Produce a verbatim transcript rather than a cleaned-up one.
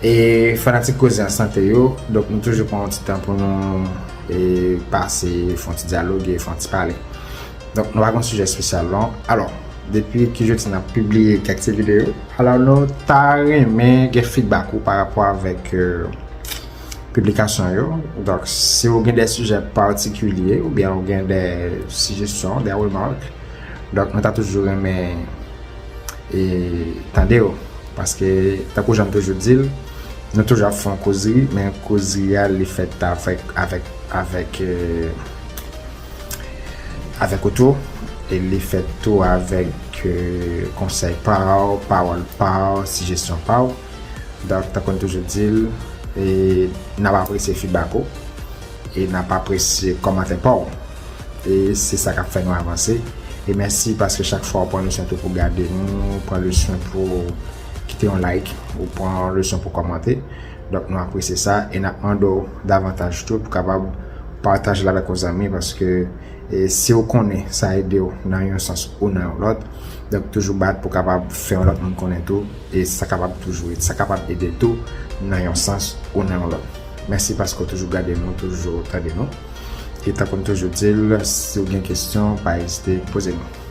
E fanatik Koze an Sante yo, donk nou toujou pran yon ti tan pou nou e pase, fè yon ti dyaloge, fè yon ti pale. Donk nou pa gen yon sijè espesyal non. Alò, depi ki jodi n ap pibliye kèk ti videyo, alò nou ta renmen gen feedback ou pa rapò avèk euh, piblikasyon yo. Donk si w gen de sijè patikilye oubyen w gen de sijesyon, de remak, donk nou ta toujou renmen e tande w. Paske tankou jan m toujou di l, nou toujou ap fè yon kozri, men kozri a li fèt avèk avèk avèk euh, avèk ou tou, e li fèt tou avèk euh, konsèy pa w, pawòl pa w, sijesyon pa w. Donk tankou n toujou di l, e n ap apresye feedback ou e n ap apresye kòmantè pa w. E se sa k ap fè nou avanse. E mèsi paske chak fwa ou pran le swen tou pou gade nou, ou pran le swen pou kite yon like, ou pran le swen pou kòmante. Donk nou apresye sa e n ap mande w davantaj tou pou kapab pataje l avèk yon zanmi paske e si w konnen sa ede w nan yon sans ou nan yon lòt, donk toujou bat pou kapab fè yon lòt moun konnen tou e sa kapab toujou sa kapab ede tou nan yon sans ou nan yon lòt. Mèsi paske w toujou gade nou, toujou tande nou. E tankou n toujou di l, si w gen kesyon, pa ezite poze nou.